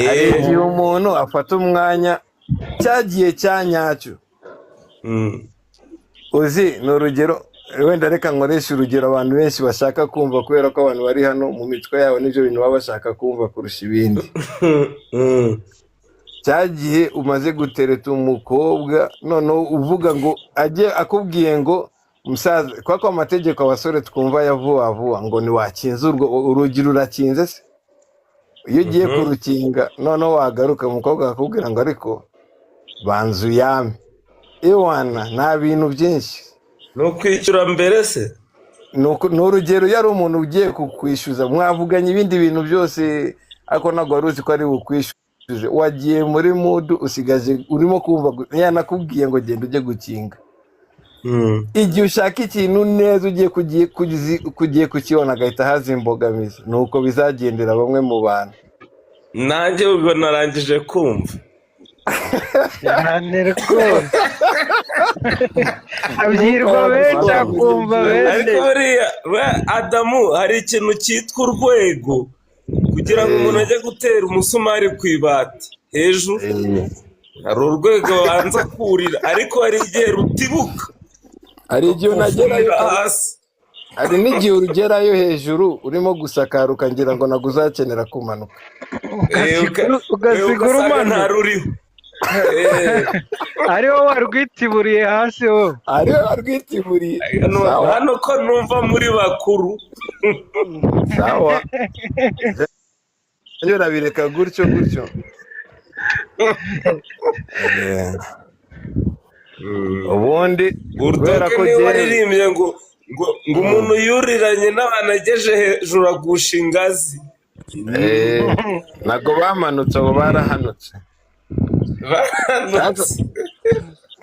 Hari igihe umuntu afata umwanya cyagiye cya nyacyo. Uzi, ni urugero wenda, reka nkoreshe urugero abantu benshi bashaka kumva, kubera ko abantu bari hano mu mitwe yabo n'ibyo bintu baba bashaka kumva kurusha ibindi. Cyagihe umaze gutereta umukobwa, noneho uvuga ngo ajye akubwiye ngo musaza, kubera ko amategeko abasore twumva ya vuba vuba ngo ntiwakinze urwo urugi, rurakinze se? Iyo ugiye kurukinga, noneho wagaruka, umukobwa akakubwira ngo ariko banza uyame iwana, nta bintu byinshi. Ni ukwishyura mbere se? Ni urugero, iyo ari umuntu ugiye kukwishyuza, mwavuganye ibindi bintu byose, ariko ntabwo wari uzi ko ari bukwishyuze, wagiye muri mood, usigaje urimo kumva yanakubwiye ngo genda ujye gukinga. Igihe ushaka ikintu neza, ugiye kugiye kukibona, agahita haza imbogamizi. Ni uko bizagendera bamwe mu bantu. Nanjye ubwo narangije kumva. Cyane rwose, abyirwa benshi akumva bene. Ariko buriya Adamu, hari ikintu cyitwa urwego. Kugira ngo umuntu ajye gutera umusumari ku ibati hejuru, hari urwego banza kurira, ariko hari igihe rutibuka. Hari igihe unagerayo ukuvunira hasi. Hari n'igihe urugerayo hejuru urimo gusakara, ukagira ngo ntabwo uzakenera kumanuka. Ugasigura ugasanga umanuka. Ntaruriho. Ariwo warwitiburiye hasi wowe. Ariwe warwitiburiye. Hano Sawa. Hano ko numva muri bakuru. Sawa, ibyo urabireka gutyo gutyo. Ubundi kubera Bulldog ko niwe jyewe waririmbye ngo umuntu yuriranye n'abantu ageje hejuru agusha ingazi. Ntabwo bamanutse, abo barahanutse. Bahanutse.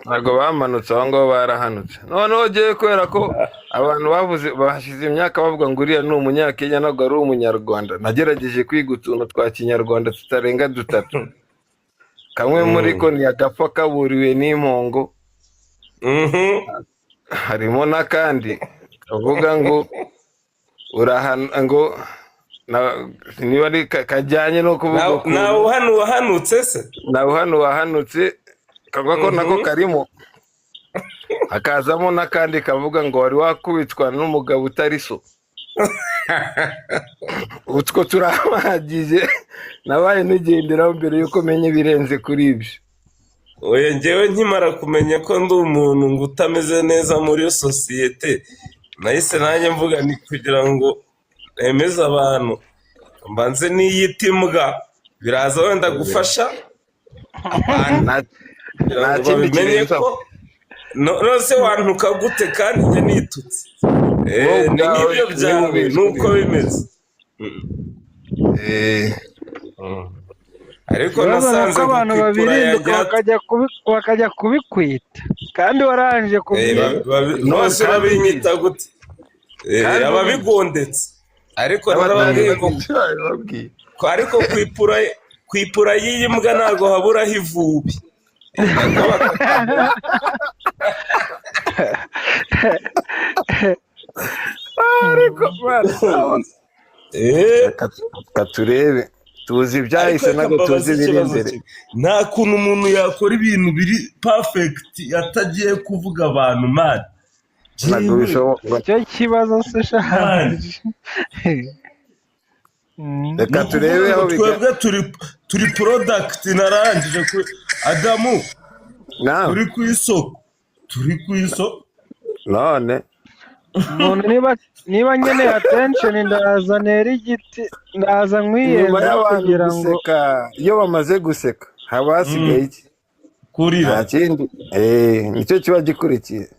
Ntabwo bamanutse, aho ngaho barahanutse. Noneho ugiye, kubera ko abantu bavuze, bashize imyaka bavuga ngo uriya ni Umunyakenya, ntabwo ari Umunyarwanda, nagerageje kwiga utuntu twa Kinyarwanda tutarenga dutatu. Kamwe muri ko ni agapfa kaburiwe n'impongo. Harimo n'akandi kavuga ngo urahana ngo niba ari kajyanye no kuvuga ukuntu Nawe uhanu wahanutse se? Nawe hano wahanutse, kavuga ko nako karimo, hakazamo n'akandi kavuga ngo wari wakubitwa n'umugabo utari so. Utwo turahagije, nabaye nigenderaho mbere yuko menya ibirenze kuri ibyo. Oya, njyewe nkimara kumenya ko ndi umuntu ngo utameze neza muri sosiyete, nahise nanjye mvuga ni kugira ngo nemeze abantu, mbanze niyita imbwa, biraza wenda gufasha abantu kugira Nta ngo kindi babimenye kirenzaho. ko nose wantuka gute kandi njye nitutse? Wowe Ni ubwawe nk'ibyo niwe byawe ubizi. Nuko bimeze. Ariko Ikibazo ni nasanze uko abantu ngo kwipura babirinduka yanjye bakajya kubikwita kandi warangije kubyita. Nose Kandi urabinyita gute? Kandi Ababigondetse ariko n'abatari narababwiye ngo babizi babibabwiye. Ko ariko kwipura y'iyi mbwa ntabwo haburaho ivubi. Nabwo Ariko man, sawa. Reka turebe, tuzi Ariko ibyahise, reka ntabwo mbabaze tuzi ibiri ikibazo imbere. kimwe. Nta kuntu umuntu yakora ibintu biri perfect atagiye kuvuga abantu, man. Ntabwo Jewe bishoboka. Icyo kibazo se man shaje? Ni Reka ukuvuga turebe ngo aho biga. twebwe turi product narangije ku Adamu. Nawe Turi ku isoko, turi ku isoko. None Umuntu niba nkeneye attention, ndaza nera igiti, ndaza nyuma nkwiyenza y'abantu kugira ngo guseka, iyo bamaze guseka haba hasigaye iki? Kurira. Nta kindi. Nicyo kiba gikurikiye.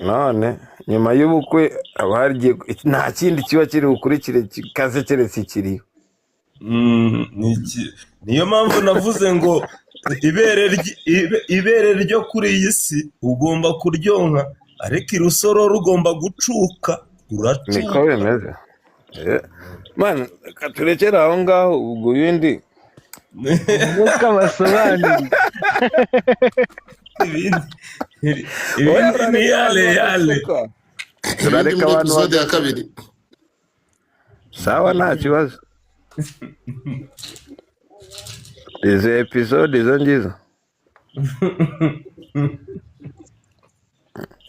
None nyuma y'ubukwe haba hagiye, nta kindi kiba kiri bukurikire kikaze keretse ikiriyo. Niyo mpamvu navuze ngo ibere ryo kuri iyi si ugomba kuryonka, ariko irusororo ugomba gucuka. Niko Uracuka. bimeze. Man, reka turekere aho ngaho, ubwo ibindi Nk'uko basobanuriye. Ibindi Oya, ibindi ni turareka yale abantu yale. bagaseka. Ibindi Turareka muri abantu episode ya bagaseka. kabiri. Sawa, nta kibazo. Izo episode izo ngizo.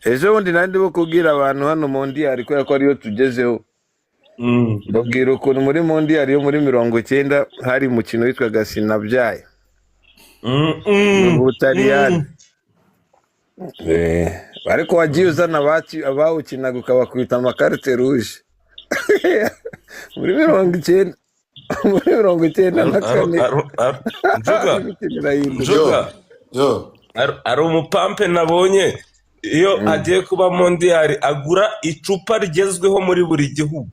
Ejo bundi nari ndimo kubwira abantu hano mondiyari, kubera ko ariyo tugezeho. Mbabwira ukuntu muri mondiyari yo muri 90 hari umukino witwaga Sinabyaye mu Butaliyani. Ariko wagiye uzana abawukinaga ukabakubita amakarite rouge muri 90, muri mirongo icyenda na kane. Njuga. Imikino irahinduka. Njuga. Yo. Ari umupampe nabonye iyo agiye kuba mondiyari agura icupa rigezweho muri buri gihugu.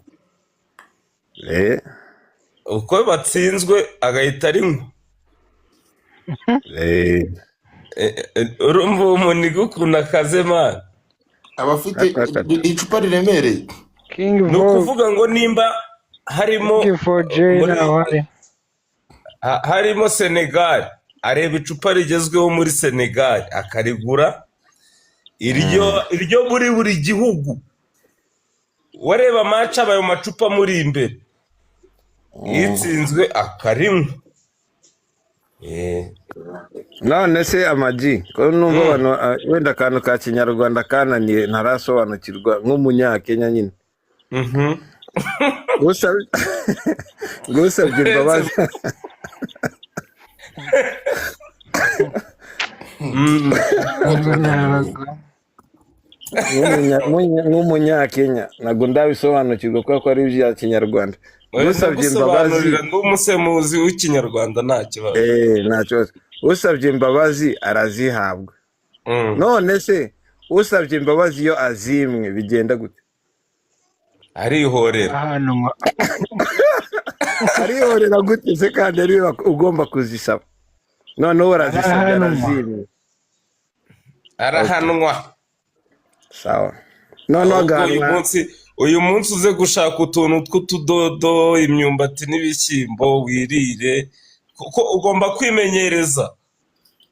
Uko batsinzwe agahita arinywa. Urumva uwo muniga ukuntu akaze, man. Aba afite icupa riremereye. King Ni Vo ukuvuga ngo nimba harimo King 4J muri naho hari. Harimo Senegal, areba icupa rigezweho muri Senegal akarigura, iryo muri buri gihugu. Wareba match, abaye ayo macupa muri imbere, itsinzwe akarinywa. None se amaji ko numva abantu, wenda akantu ka Kinyarwanda kananiye ntarasobanukirwa nk'Umunyakenya nyine. Ngusabye imbabazi. Nk'Umunyakenya ntabwo ndabisobanukirwa kubera ko ari ibya Kinyarwanda. Oya, Ngusabye imbabazi. Ndagusobanurira, ndi umusemuzi w'Ikinyarwanda, nta kibazo. Nta kibazo. Usabye imbabazi arazihabwa. None se usabye imbabazi iyo azimwe bigenda gute? Arihorera. Ahantu nka Arihorera gute se kandi ari we ugomba kuzisaba? Noneho barazisabye, Arahanwa. arazimwe. Arahanwa. Sawa, noneho Ahubwo uyu agahanwa. munsi uze gushaka utuntu tw'utudodo, imyumbati n'ibishyimbo wirire, kuko ugomba kwimenyereza.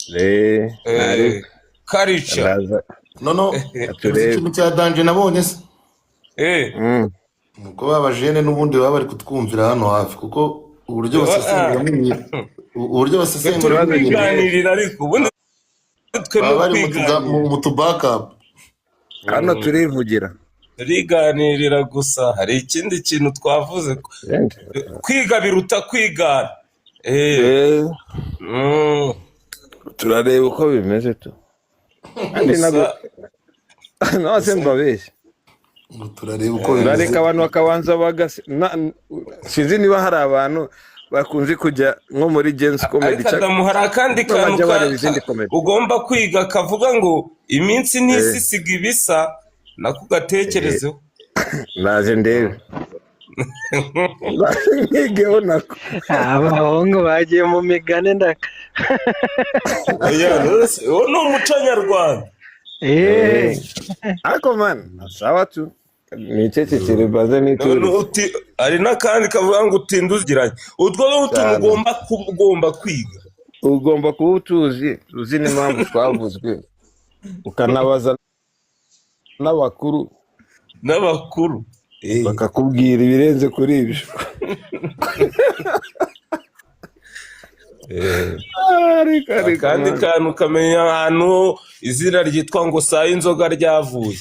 Ntari Karica. Ndaza. Noneho uzi Turebe. ikintu cya danger nabonye se? Nuko ba bajene n'ubundi baba bari kutwumvira hano hafi, kuko uburyo basesenguramo ibintu, uburyo Twe turi basesenguramo ibintu, kwiganirira, ariko ubundi twe baba no bari mu kwiganirira. Mu tubakapu. Hano turivugira. Turiganirira gusa. Hari ikindi kintu twavuze, kwiga biruta kwigana. Turareba uko bimeze tu, kandi ntabwo Gusa nose mbabeshye. Ngo turareba uko bimeze. Bareka abantu bakabanza bagase sinzi niba hari abantu bakunze kujya nko muri Gen-Z Comedy Ariko Adamu, hari akandi cyangwa kantu bajya bareba izindi comedy. Ugomba kwiga kavuga ngo iminsi ntisi isiga ibisa, nako ugatekerezeho. Ndaje ndebe, ndaje nkigeho nako. Abahungu bagiye mu migani ndaka. Oya, rwose, uwo ni umuco nyarwanda. Ariko man, sawa tu, nicecekere baze None niturize. Hari n'akandi kavuga ngo utinde uziranye. Utwo ni utuntu Cyane. ugomba kwiga. Ugomba kuba utuzi, uzi n'impamvu twavuzwe, ukanabaza n'abakuru. N'abakuru. Bakakubwira ibirenze kuri ibyo. Ariko Akandi man. kantu, ukamenya ahantu izina ryitwa ngo saa y'inzoga ryavuye.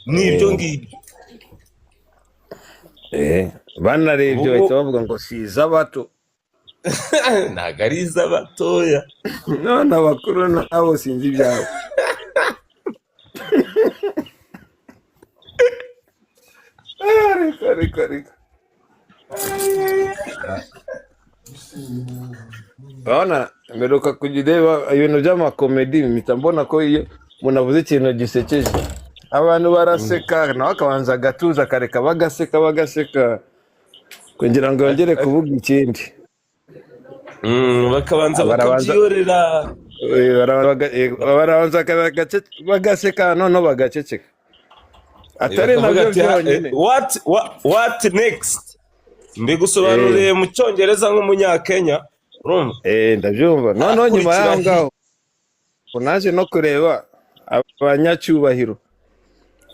N'ibyo ngibyo. Banarebye Ubu bahita bavuga ngo si iz'abato. Ntabwo ari iz'abatoya. None abakuru nabo sinzi ibyabo. Ariko urabona mperuka kujya ureba ibintu by'amakomedi, mpita mbona ko iyo umuntu avuze ikintu gisekeje abantu baraseka, nawe akabanza agatuza akareka bagaseka bagaseka kugira ngo yongere kuvuga ikindi. Bakabanza Barabanza- bakabyiyorera. Barabanza bagaseka, noneho bagaceceka, atari Bakavuga nabyo ati, byonyine. What next?" Mbigusobanuriye mu Cyongereza nk'Umunyakenya, urumva? Ndabyumva. Noneho nyuma y'aho Hakurikiraho ngaho naje no kureba abanyacyubahiro.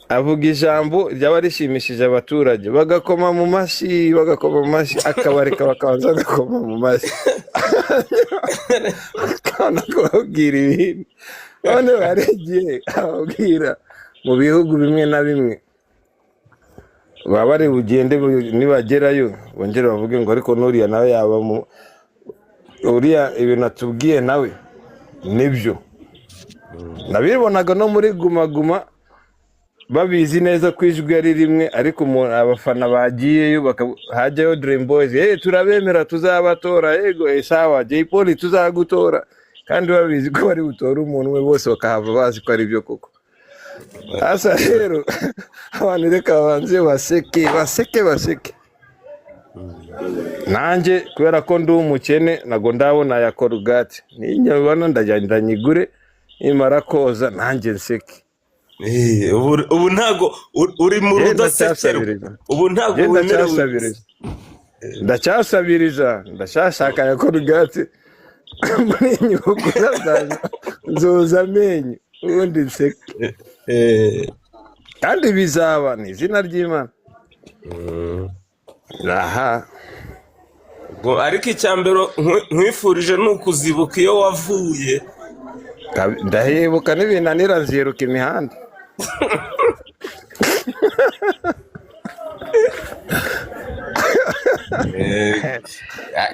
Avuga ijambo ryaba rishimishije abaturage, bagakoma mu mashyi, bagakoma mu mashyi, akabareka bakabanza bagakoma mu mashyi, akabona kubabwira ibintu. None baregiye ababwira mu bihugu bimwe na bimwe baba bari bugende, nibagerayo bongere bavuge ngo ariko n'uriya nawe yaba mu uriya ibintu atubwiye nawe nibyo. Nabibonaga no muri Guma Guma, babizi neza ko ijwi ari rimwe, ariko umuntu abafana bagiyeyo hajyayo Dream Boys, turabemera, tuzabatora, yego, sawa, Jay Polly tuzagutora, kandi babizi ko bari butore umuntu umwe, bose bakahava bazi ko ari byo koko. Hasa rero abantu reka babanze baseke, baseke, baseke. Nanjye kubera ko ndi umukene, ntabwo ndabona ya Colgate, ninyabona ndagenda nyigure, nimara koza nanjye nseke. Ubu ntago uri mu Njye rudasekerwa. ndacyasabiriza. Ubu ntago Njye wemerewe. ndacyasabiriza, ndacyasabiriza, ndacyashaka ya Colgate. Muri nyugura nzoza amenyo ubundi nseke. Kandi bizaba ni izina ry'Imana aha. Ubwo ariko icya mbere nkwifurije ni ukuzibuka iyo wavuye. Ndahibuka, n'ibinanira nziruka imihanda.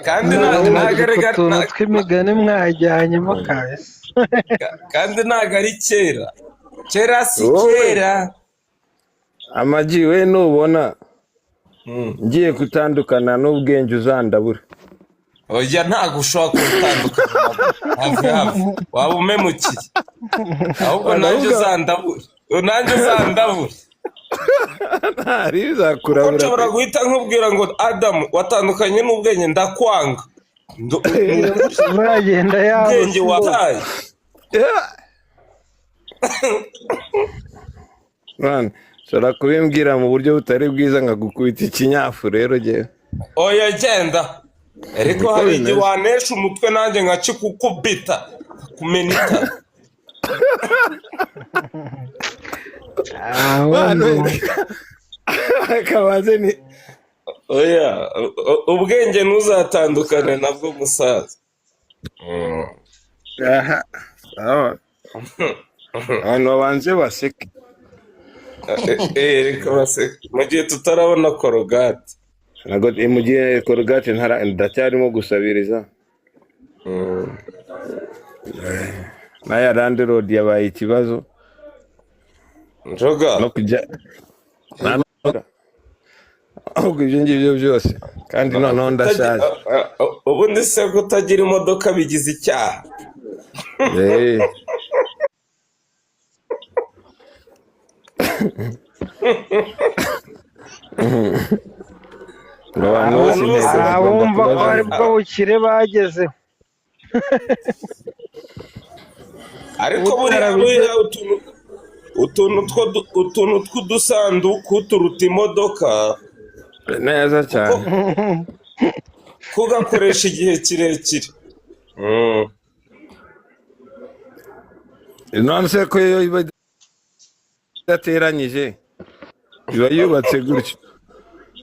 Kandi ntago Mwagira ari utuntu tw'imigani mwajyanyemo kabisa. Kandi ntago ari kera kera, si Wowe. kera. Amagi we, nubona ngiye gutandukana n'ubwenge uzandabura. Oya, ntago ushobora kubutandukana hafi hafi, waba umemukiye ahubwo. Nanjye uzandabure, nanjye uzandabure. Ntari Kuko bizakurabura. nshobora guhita nkubwira ngo Adamu watandukanye n'ubwenge, ndakwanga. Muragenda yaba Ubwenge wataye. Yeah. Man, ushobora kubimbwira mu buryo butari bwiza nkagukubita ikinyafu rero jyewe. Oya genda, ariko Niko hari igihe bimeze. wanesha umutwe nanjye nkakikukubita kumena itara. Man, akabaze ni Oya, ubwenge ntuzatandukane nabwo musaza. Aha, sawa. Abantu babanze baseke. Reka baseke mu gihe tutarabona Colgate. Ntabwo mu gihe Colgate ndacyarimo gusabiriza. N'aya landlord yabaye ikibazo. Njoga. No kujya ahubwo ibyo ngibyo byose, kandi noneho ndashaje. Ubundi se kutagira imodoka bigize icyaha? Eh. Ngo abantu bose Abantu intego bose zigomba Abumva kuba ko ari zimwe. bwo bukire bagezeho. Ariko buriya buriya utuntu tw'udusanduku turuta imodoka. Neza cyane. Kugakoresha igihe kirekire. None se ko iyo iba idateranyije iba yubatse gutyo?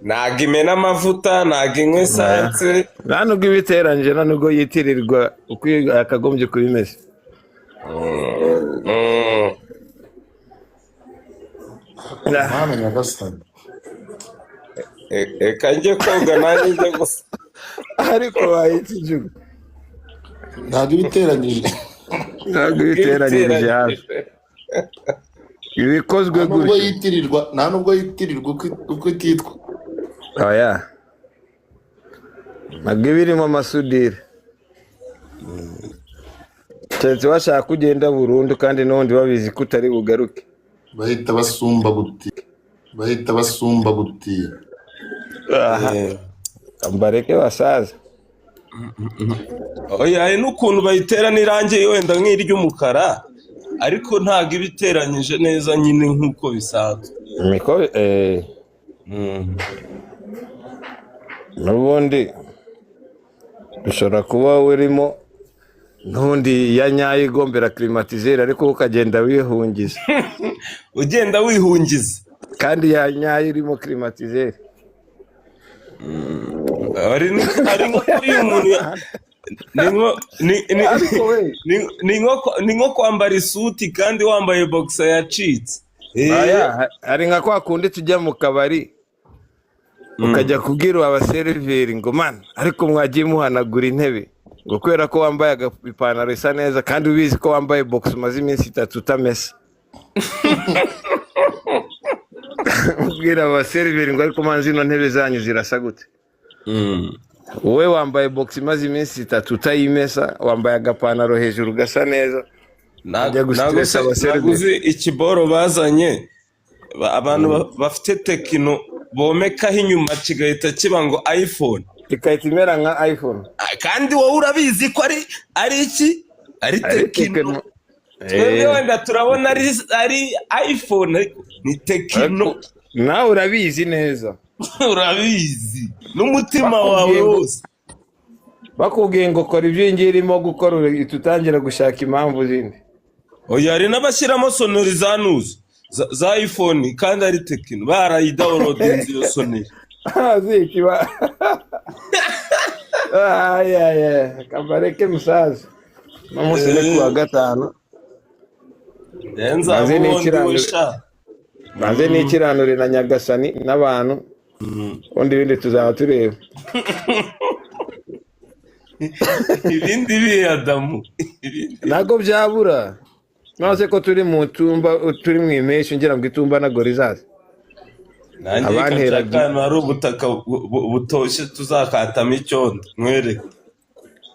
Ntabwo imena amavuta, ntabwo inywa esanse. Nta nubwo iba iteranyije, nta nubwo yitirirwa uko yakagombye kuba imeze. Mana nyagasani! Reka njye koga nanjye njye gusa. Ariko wahita ijugu. Ntabwo iba iteranyije. Ntabwo iba iteranyirije hafi, ibikozwe Nta nubwo gutyo. yitirirwa, nta nubwo yitirirwa uko ititwa. Oya, ntabwo iba irimo amasudire, keretse washaka kugenda burundu kandi n'ubundi babizi ko utari bugaruke. Bahita basumba guti, bahita basumba guti. Aha, mbareke basaza. Oya, hari n'ukuntu bayitera n'irangi wenda nk'iry'umukara, ariko ntabwo iba iteranyije neza nyine nk'uko bisanzwe. Niko n'ubundi ushobora kuba urimo. N'ubundi ya nyayo igombera climatiseur, ariko wowe ukagenda wihungiza. Ugenda wihungiza. Kandi ya nyayo irimo climatiseur. Ari nko kuri uyu muntu ni nko ni Ariko we ni nko kwambara isuti kandi wambaye boxer yacitse. Aya, hari nka kwa kundi tujya mu kabari, ukajya kubwira abaseriveri ngo: "Man, ariko mwagiye muhanagura intebe," ngo kubera ko wambaye ipantaro isa neza, kandi ubizi ko wambaye box umaze iminsi 3 utamesa. Ubwira abaseriveri ngo: "Ariko man, zino ntebe zanyu zirasa gute?" Wowe wambaye box imaze iminsi 3 utayimesa, wambaye agapantaro hejuru gasa neza, ujya Ntabwo gustressa se abaseriveri. Naguze ikiboro bazanye abantu bafite Tecno, bomekaho inyuma kigahita kiba ngo iPhone. Igahita imera nka iPhone. Ah, kandi wowe urabizi ko ari iki, ari Ari Tecno. Tecno. Twebwe wenda turabona ari iPhone, ariko ni Tecno. Ariko nawe urabizi neza. Urabizi n'umutima wawe Bakubwiye ngo wose. Bakubwiye ngo kora ibyo iyi ngiyi irimo gukora, uhita utangira gushaka impamvu zindi. Oya, hari n'abashyiramo sonnerie za nuzi za iPhone kandi ari Tecno, barayidawunodinze iyo sonnerie. Zikiba ayaya kabareke musaza, no munsi ni kuwa gatanu. Nza Maze ubundi n'ikiranure. We sha. Maze n'ikiranure na Nyagasani n'abantu, ubundi ibindi tuzaba tureba. Ibindi biyadamu ibindi. Ntabwo byabura none ko turi mu tumba, turi mu impeshyi, ngira ngo itumba ntabwo rizaza. Nanjye reka Abanteraga nshake ahantu hari ubutaka butoshye, tuzakatamo icyondo nkwereke.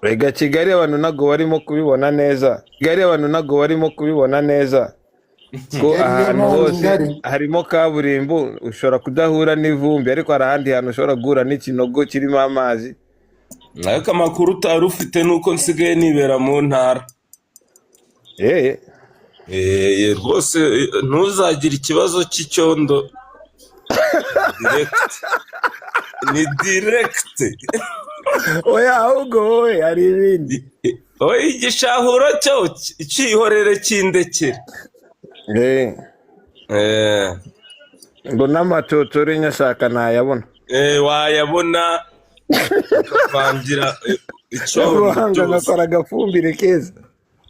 Rega Kigali abantu ntabwo barimo kubibona neza. Kigali abantu ntabwo barimo kubibona neza ko Kigali niyo ahantu mpamvu hose ngari. harimo kaburimbo, ushobora kudahura n'ivumbi, ariko hari ahandi hantu ushobora guhura n'ikinogo kirimo amazi. Ariko amakuru utari ufite ni uko nsigaye nibera mu ntara. Rwose ntuzagire ikibazo cy'icyondo, direct ni direct. Oya, ahubwo wowe hari ibindi. Oya, igishahuro cyo cyihorere kindekere. Ngo n'amatotoro nyashaka ntayabona. Wayabona ukavangira icyondo Ruhanga byose. Ngakora agafumbire keza.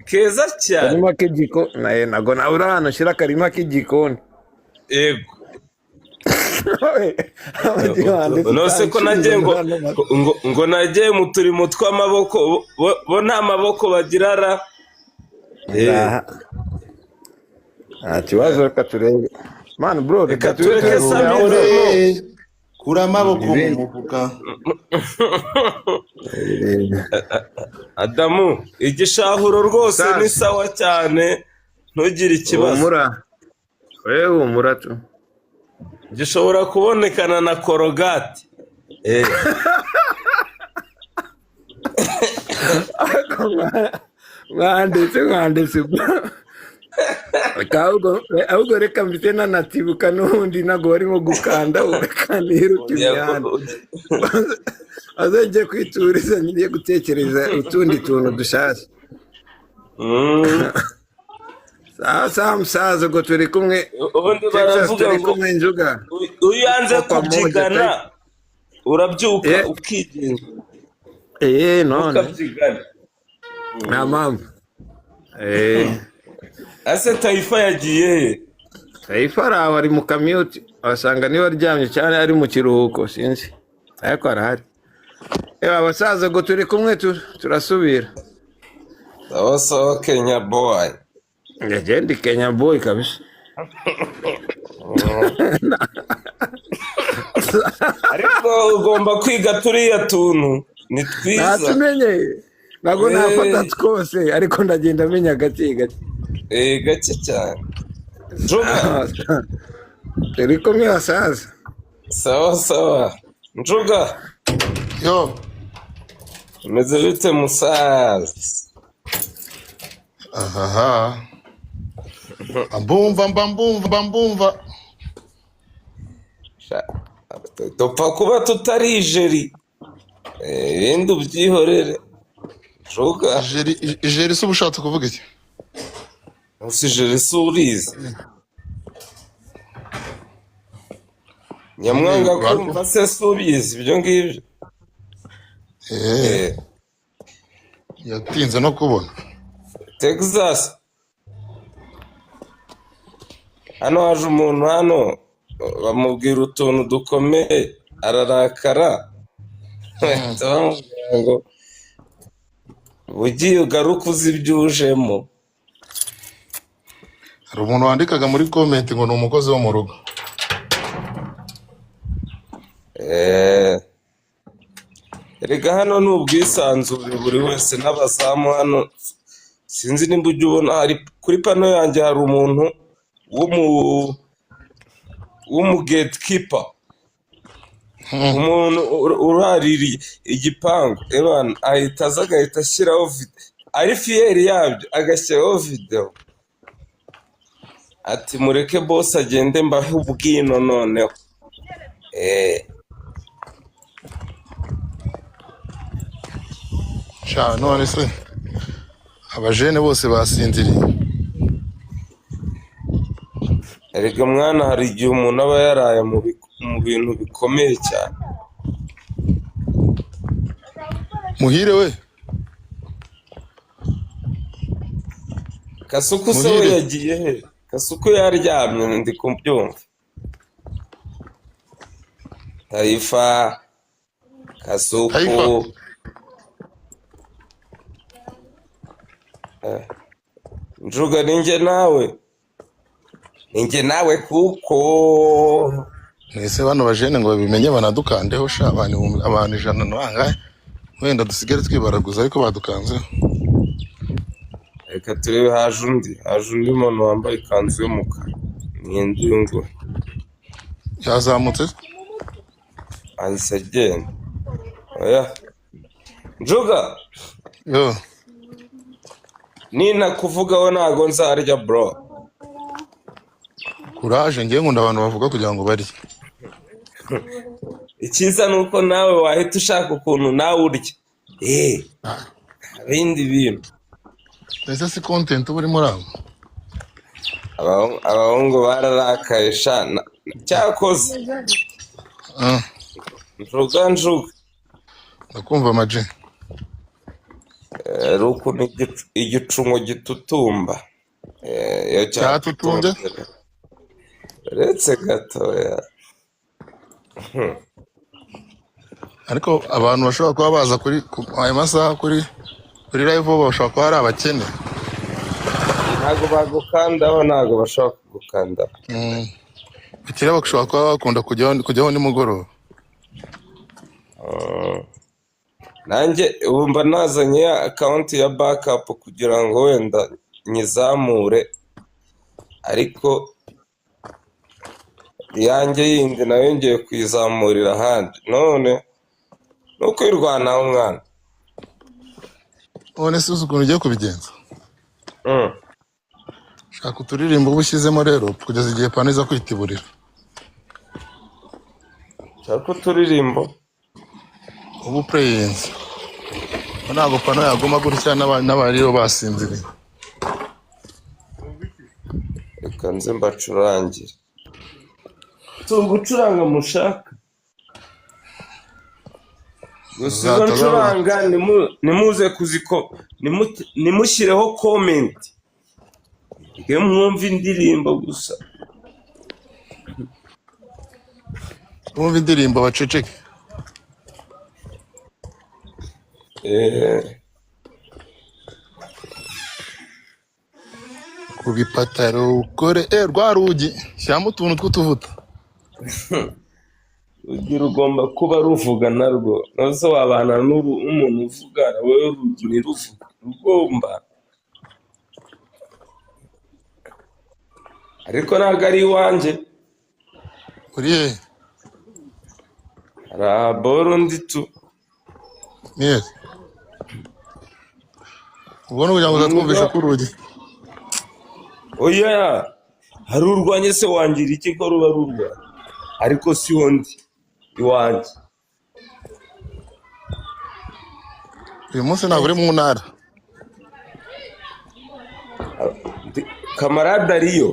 Keza cyane. Akarima k'igikoni naye ntabwo nawe uri ahantu ushyira akarima k'igikoni. Yego. Nose ko nagiye ngo nagiye mu turimo tw'amaboko, bo nta maboko bagira ra. Nta kibazo, reka turebe man bro, reka Reka tube tureke turebera. Samira. Kure, kura amaboko mu Ibindi. mufuka. Adamu, igishahuro rwose ni Musaza. sawa cyane, ntugire ikibazo. Humura wewe, humura tu. Gishobora kubonekana na Korogati. Ariko mwanditse reka ahubwo reka mbite nanatibuka n'ubundi ntabwo barimo gukanda, reka niruke imihanda azajye kwituriza, ngiye gutekereza utundi tuntu dushyashya. Sawa sawa musaza, ubwo turi kumwe. Ubundi Texas baravuga turi ngo kumwe njuga. Iyo yanze Kwa pamoja. kubyigana urabyuka ukigenza. None ukabyigana. Nta mpamvu. Ese Tayifa yagiye he? Taifa ari aho, ari mu kamyuti, wasanga niba aryamye cyane ari mu kiruhuko, sinzi, ariko arahari. Ewa abasaza, ngo turi kumwe, turasubira. Sawa sawa, Kenya boy. Ngende Kenya boy kabisa. Ariko ugomba kwiga turiya tuntu ni twiza. Natumenye, ntabwo nafata twose, ariko ndagenda menya gake gake. Gake cyane Njuga. Turi kumwe basaza. Sawa sawa Njuga. Yo. Umeze bite musaza? Ahaha, mbumva mba mbumva mba mbumva. Sha, dupfa kuba tutari ijeri. Ibindi ubyihorere. Njuga. Ijeri se uba ushatse kuvuga iki? Si jeri si urizi nyamwanga kumva se si ubizi ibyo ngibyo. Eh, Eh, yatinze no kubona. Texas hano haje umuntu hano bamubwira utuntu dukomeye ararakara, bahita bamubwira ngo ugiye ugaruke uzi ibyo ujemo. Hari umuntu wandikaga muri comment ngo ni umukozi wo mu rugo. Eh, erega hano ni ubwisanzure buri wese n'abazamu hano, sinzi nimba ujya ubona hari kuri pano yanjye hari umuntu w'umu w'umu gatekeeper, umuntu uraririye igipangu ebana ahita aza agahita ashyiraho ari fiyeri yabyo agashyiraho videwo ati mureke boss agende mbahe ubwino noneho. Eh, Sha none se abajene bose basinziriye? Erega mwana hari igihe umuntu aba yaraye mu bintu bikomeye cyane. Muhire we. Kasuku se we Muhire. yagiye he? Kasuku yaryamye ndi kubyumva. Taifa, Taifa. Kasuku. Eh, Njuga ninjye nawe. Ninjye nawe kuko Mwese bano bajene ngo babimenye banadukandeho sha, abantu 100 na bangahe wenda dusigare twibaraguza ariko badukanzeho. Reka turebe haje undi muntu wambaye ikanzu y'umukara. Ni uyu nguyu. Yazamutse. Ahise agenda. Oya. Njuga, Yo. ninakuvugaho ntago nzarya bro. Kuraje, ngiye nkunda abantu bavuga kugira ngo barye. Icyiza ni uko nawe wahita ushaka ukuntu nawe urya. Eh, ibindi bintu. Ese si content uba urimo uraba? Abahungu bararakaye sha. Cyakoze. Ah, Njuga njuga. ndakumva amaji. Eh, ari ukuntu igicungo gitutumba. Eh, iyo Cyatutumbye? cyatutumbye. Uretse gatoya. Ariko abantu bashobora kuba baza kuri ayo masaha kuri live bo bashobora kuba ari abakene. Ntago bagukandaho, ntago bashobora kugukandaho. Abakire bashobora kuba bakunda kujyaho nimugoroba. Nanjye ubu mba nazanye ya akawunti ya backup kugira ngo wenda nyizamure, ariko iyanjye yindi nayo ngiye kuyizamurira ahandi. None ni ukwirwanaho mwana. None se uzi ukuntu ugiye kubigenza? Shaka uturirimbo uba ushyizemo rero kugeza igihe pano iza kwitiburira. Shaka uturirimbo. Ubu pureyinzi ntabwo pano yaguma gutya n'abariyo basinziriye. Reka nze mbacurangire. Si ugucuranga mushaka. Gusa izo Uzataza ncuranga nimuze kuziko nimushyireho comment. Mwe mwumve indirimbo gusa. Bumva indirimbo baceceke. Eh, Ku bipataro ukore rwa rugi shyiramo utuntu tw'utuvuta. Urugi rugomba kuba ruvuga narwo. Nazo wabana n'umuntu uvuga wowe urugi ntiruvuge. Rugomba. Ariko ntabwo ari iwanjye. Uri he? Hari ahaboro ndi tu. Niyeri. Ubwo ni ukugira ngo uzatwumvishe ko urugi. Oya, hari urwanjye se wangira iki ko ruba rurwanjye? Ariko si wo ndi iwanjye. Uyu munsi ntabwo uri mu ntara. Kamarade ariyo.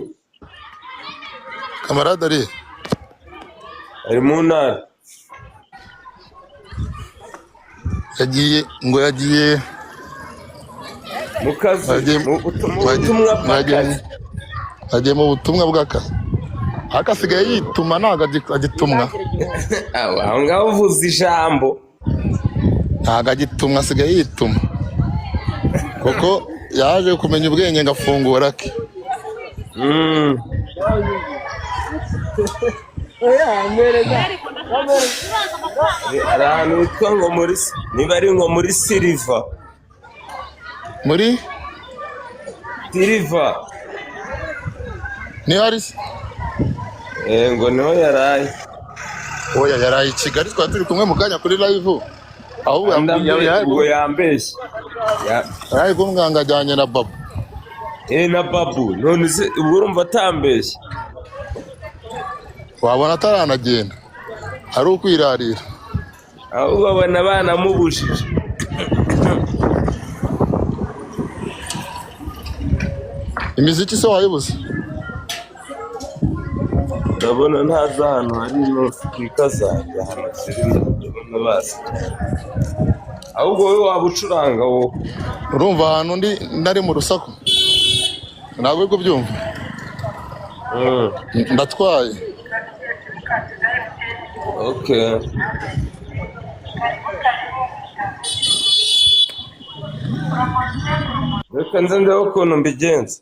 Kamarade ari Ari mu ntara. Yagiye ngo yagiye Mu kazi. Yagiye Mu butumwa bw'akazi. Yagiye mu butumwa bw'akazi. Ariko asigaye yituma ntabwo agitumwa. Aho ngaho uvuze ijambo. Ntabwo agitumwa, asigaye yituma. Kuko yaje kumenya ubwenge ngo afungura ake. Hari ahantu hitwa ngo muri, niba ari ngo muri Siliva. Muri? Siliva. Niho ari se? Ngo niho yaraye. Oya, yaraye i Kigali, twari turi kumwe mu kanya kuri live. Ahubwo Ubwo yambeshye. Yaraye kumwe ngo ajyanye na Babu. Na Babu. None se ubwo urumva atambeshye? Wabona ataranagenda. Ari ukwirarira. Ahubwo abona banamubujije. Imiziki se wayibuze? Ndabona ntazi ahantu hari ino sipika zanjye, ahantu ziri ndabona bazi. Ahubwo wowe waba ucuranga wowe. Urumva ahantu ndi nari mu rusaku? Ntabwo uri kubyumva? Ndatwaye. Okay. Reka nze ndebe ukuntu mbigenza.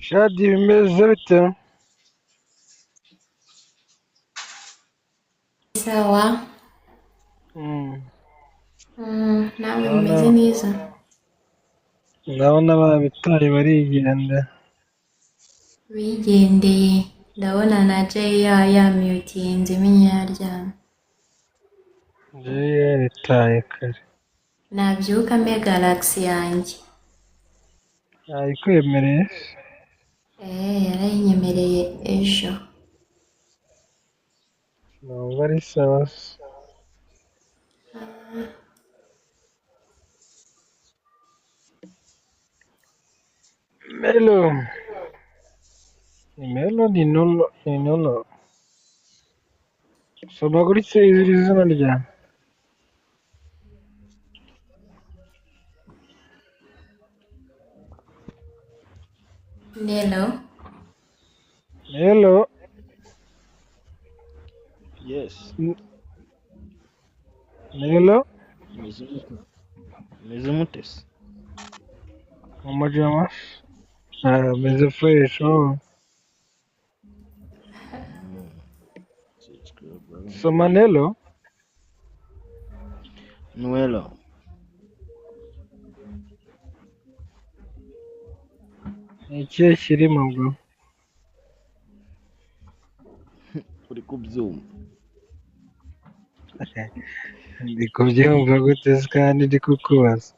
Shadi bimeze bite? Sawa. Namwe Ndabona mumeze neza? ndabona babitaye barigenda. Bigendeye. Ndabona na Jay yamyutinze menya yaryamye. Jay yaritaye kare. Nabyuka mbe Galaxy yanjye. Yayikwemereye? Yarayinyemereye ejo. Numva ari sawa se. Melo. Ni Melo ni Nolo ni Nolo. Soma gutya iri zina ryawe. Nelo. Melo. Yes, Melo. meze mute, meze mute se? Mama. Ah, meze fresh oh. It's good, bro. Soma Nelo. Nuelo, Ni ikihe kirimo bwo? Uri kubyumva? Ndi kubyumva gute se kandi ndi kukubaza?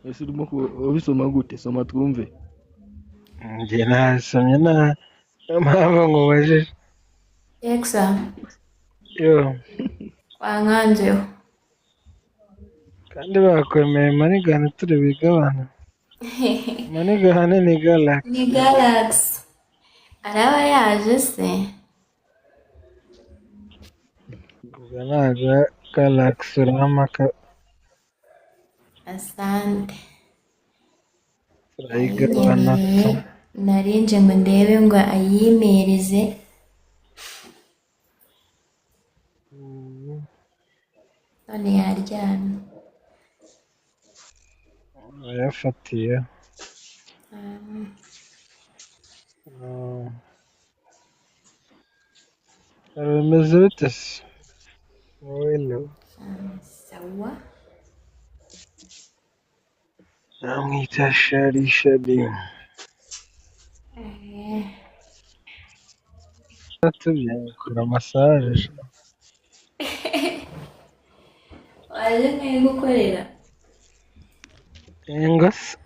Ese urimo ubisoma gute? Soma twumve. Njye nasomye nta niyo mpamvu nkubajije. Exa. Yo, Wankanzeho. kandi bakwemeye manigani turi bigabana. Manigani ni Galaxy. Ni Galaxy. Araba yaje se? Ubwo ntabwo Galaxy uramaka Asante. turayigabana tu. Ayinyemereye. Narinje ngo ndebe ngo ayimereze. None yaryamye. Urayafatiye. Bimeze bite se? Wowe Sawa. namwita Shari Shari. Tubye kora massage sha. Waje nkayigukorera. Ingo se?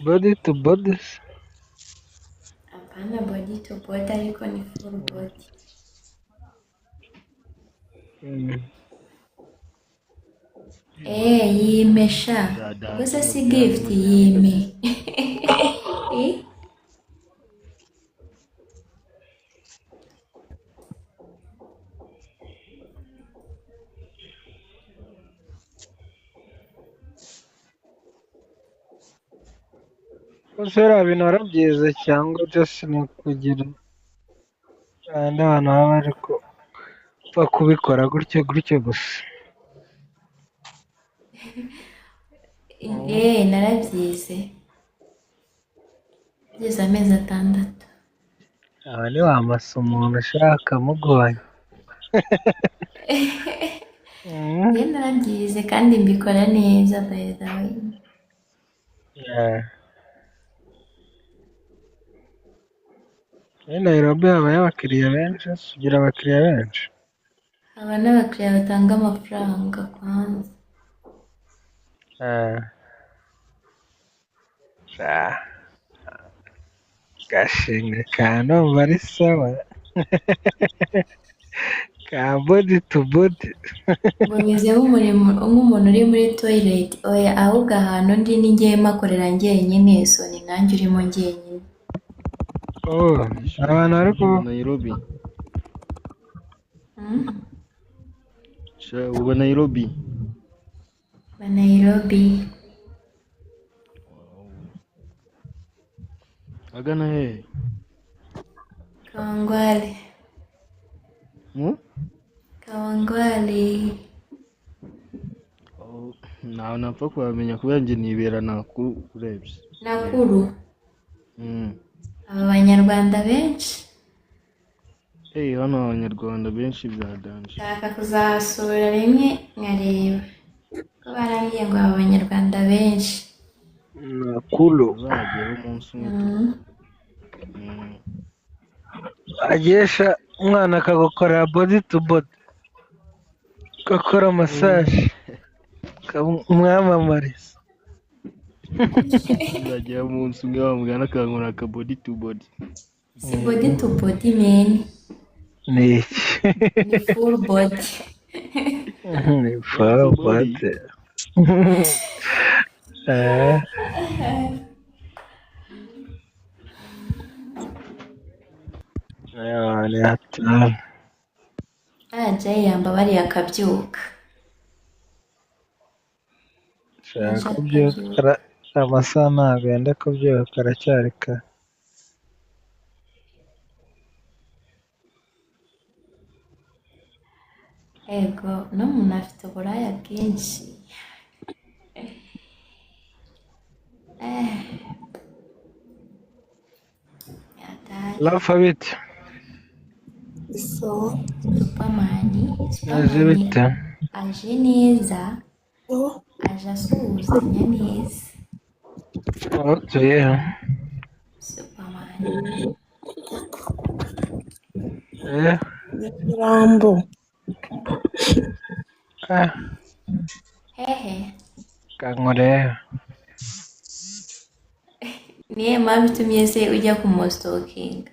Body to body se? Hapana body to body ariko ni full body. Yime sha. Ubwo se si gift yime. Eh? Ese biriya bintu warabyize cyangwa just ni ukugira kandi abantu baba bari gupfa kubikora gutyo gutyo gusa? Narabyize. Byize amezi 6. Aba ni wamasa umuntu ushaka mugoye. Njye narabyize kandi mbikora neza by the way. Yeah. Muri Nairobi habayo abakiriya benshi, ugira abakiriya benshi. Haba n'abakiriya batanga amafaranga kwanza. Ah. Gashinga ka numva ari sawa. Ka body to body. Ngo meze nk'umuntu uri muri toilet. Oya, ahubwo ahantu ndi ni njyewe mpakorera njyenyine, so ni nanjye urimo njyenyine. Oh, abantu bari ku Nairobi. Sha, uba Nairobi. Ba Nairobi. Agana hehe? Kawangware. Kawangware. Oh, ntawe napfa kuhamenya kubera njye nibera Nakuru urebye. Nakuru. Aba banyarwanda benshi. Hey, hano abanyarwanda benshi bya danje. Nshaka kuzahasura rimwe nkareba ko barambwiye ngo haba abanyarwanda benshi. Nakuru. Uzagera umunsi umwe tu. Agesha umwana akagukorera body to body, ugakora massage, ukamwamamariza. Uzagera umunsi umwe wamugana akankora aka body to body. Si body to body man, Ni iki? Ni full body. Ni full Body to body. body. Eh. Ewa, ni hatari. Ah, Jay yambabariye akabyuka. Nshaka Aje kubyuka akabyuka. Amasaha ntabwo yenda kubyuka, aracyari kare. Ego, n'umuntu afite uburaya bwinshi. Eh, hatari. Rafa bite? Sawa. Superman, Meze Superman bite? aje neza, Sawa. aje asuhuzanya neza. Aho utuye he? Superman. Eh, Nyamirambo. ah, Hehe, kankurebe. Niyo mpamvu itumye se ujya kumustalkinga?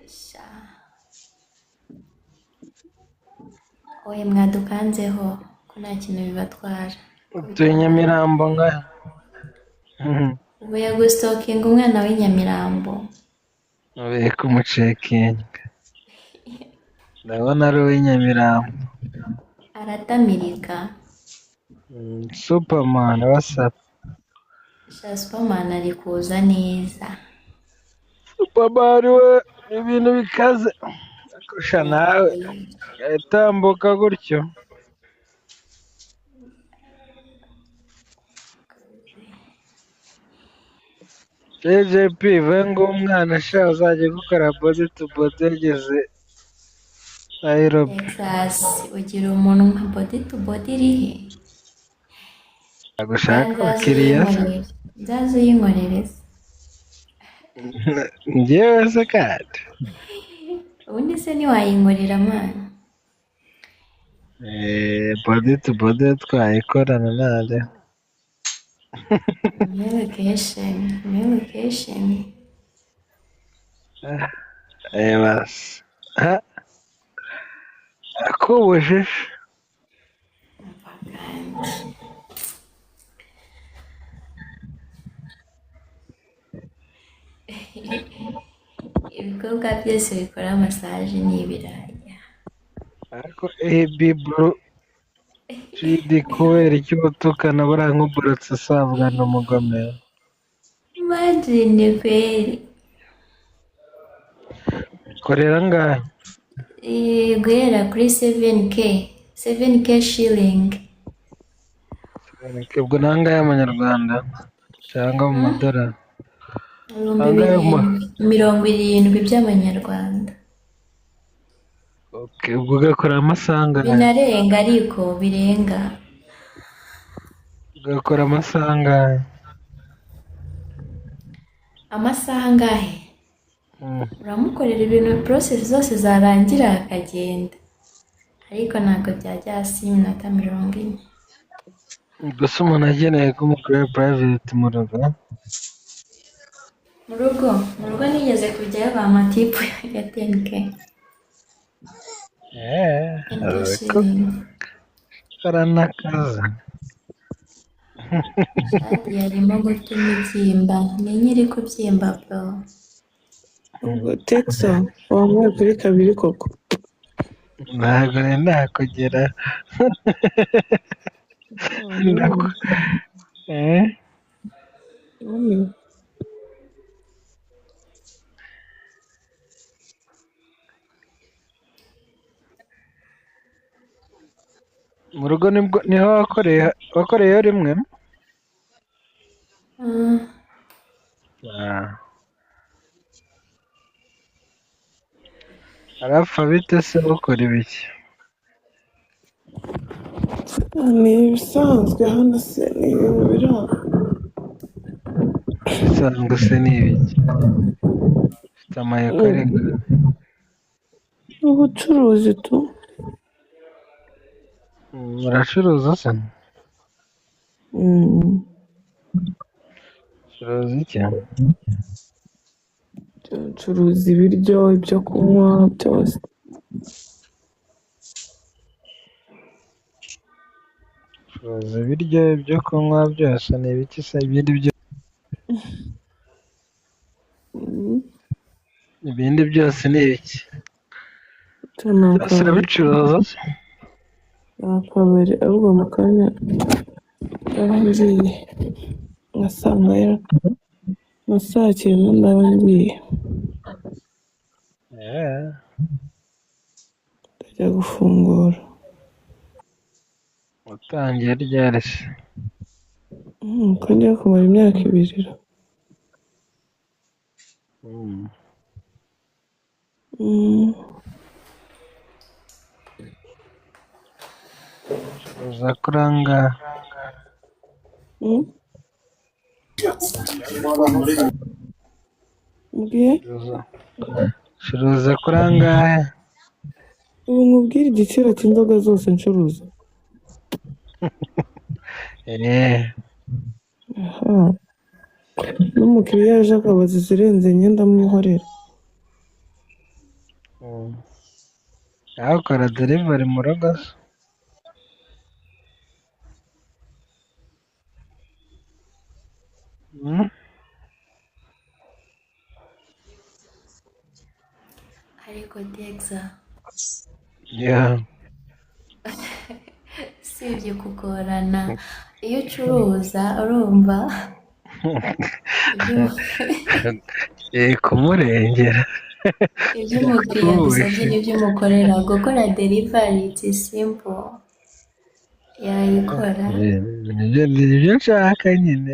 Sha. Oye, mwadukanzeho ko nta kintu bibatwara. Utuye Nyamirambo ngahe? Ubu yagustalkinga umwana w'i Nyamirambo. Ubiye kumucekinga. Ndabona ari uw'i Nyamirambo. Aratamirika. Superman, what's up? Sha, Superman ari kuza neza. Superman we, ibintu bikaze. Akusha nawe yatambuka gutyo. JJP venga umwana sha uzajya gukora body to body yageze Nairobi. Texas ugira umuntu nka body to body irihe? Agushaka Nzaza abakiriya se. uyinkorere. Nzaza uyinkorere se. Njyewe se kandi. Ubundi se ntiwayinkorera mwana? Eh, body to body twayikorana nare. Muri location, muri location. Eh basi. Ha, akubujije. Umva kandi. Ibikorwa byose bikora massage ni ibiraya. Ariko AB Blue GD kubera icyo utukana buriya nk'uburotse asabwa n'umugome. Imagine kweri. Korera angahe? Eh, guhera kuri 7K, 7K shilling. Ubwo ni angahe y'amanyarwanda cyangwa mu madolari? Ibihumbi Angahe mu 70 by'amanyarwanda. Okay, ubwo ugakora amasaha angahe? Binarenga ariko birenga. Ugakora amasaha angahe? Amasaha angahe? Uramukorera ibintu process zose zarangira akagenda. Ariko ntabwo byajya hasi y'iminota 40. Gusa umuntu akeneye ko umukorera private mu rugo. Mu rugo nigeze kujyayo bampa tip ya 10K. Eh, 10K ariko shilling. karanakaza. Shadi yarimo gutuma ibyimba. Ni nyiri kubyimba bro. Ubwo Texas wamuye kuri kabiri koko? Ntabwo nari nakugera. Wumiwe. Eh? Wumiwe. Mu rugo nibwo niho wakoreye wakoreyeyo rimwe? Mm. Ah. Arapfa bite se, ukora ibiki? Ni ibisanzwe hano se, ni ibintu biri aho. Ibisanzwe se ni ibiki? Ufite amayeko ariko. Ubucuruzi tu. Uracuruza se? Mm. Ucuruza iki? Ncuruza ibiryo, ibyo kunywa byose. Ucuruza ibiryo, ibyo kunywa byose, ni ibiki se ibindi byo? Ibindi byose ni ibiki? Cyo ni Byose akabari. urabicuruza se? Ni akabari, ahubwo mu kanya ndaba ngiye nkasangayo nka saa cyenda ndaba ngiye. Ndajya gufungura. Watangiye ryari se? Ko ngiye kumara imyaka 2 ra. Ucuruza kuri angahe? Mbwiye? Ucuruza kuri angahe? Ubu nkubwire igiciro cy'inzoga zose ncuruza? Aha. N'umukiriya aje akabaza izirenze enye ndamwihorera. Nawe ukora delivery mu rugo se? Ariko Dexa, Yeah. usibye kugorana iyo ucuruza, urumva Kumurengera. Ibyo umukiriya agusabye n'ibyo umukorera. Gukora delivery, it's simple, yayikora. Nibyo nshaka nyine.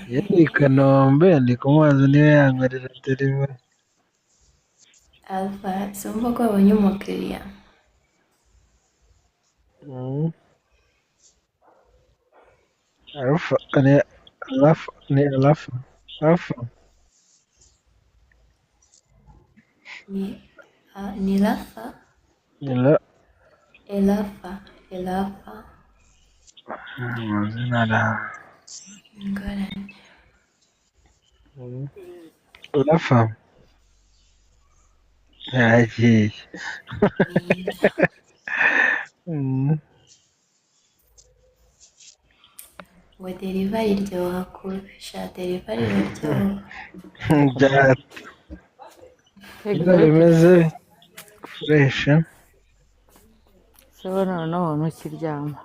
Iyo ndi i Kanombe ndi kumubaza niba yankorera delivery. Alpha, simva ko wabonye umukiriya. Alpha ni Alpha, ni Alpha, Alpha. Ni Rafa. Ni la. Elafa, Elafa. Amazina ara. Ingorane. Rafa. Yagiye. Ngo delivery iryoha kubi sha, delivery iraryoha. Bya bimeze fresh. Se noneho ntukiryama?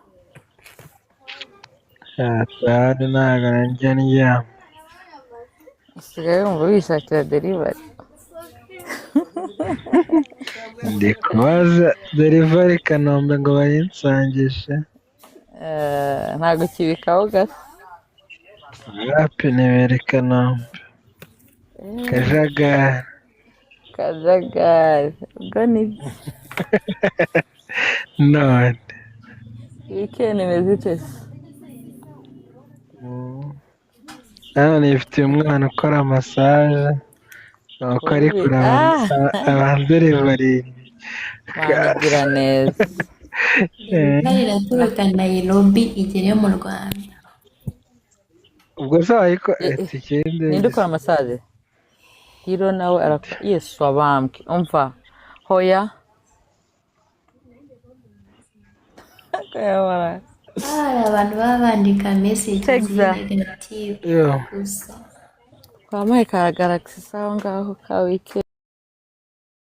Hatari, ntabwo njya ndyama. Usigaye wumva wishakira delivery? Ndi kubaza delivery Kanombe ngo bayinsangishe. Ntabwo kibikaho gasa. Wapi, nibera i Kanombe. Kajagari. Kajagari, ubwo nibyo. None. Weekend imeze ite se? Hano nifitiye umwana ukora massage, nuko ari Uri kuraba abanderivaringi. Wanagira neza. Delivery iraturuka Nairobi igere mu Rwanda. Ubwo se wayiko itike Ninde y'indege? ukora massage? Hiro nawe arakora. Yesu abambwe, umva hoya. Kayabara. Hari abantu baba bandika messages Texa. negative Yo. gusa. Wampaye ka Galaxy se aho ngaho ka weekend?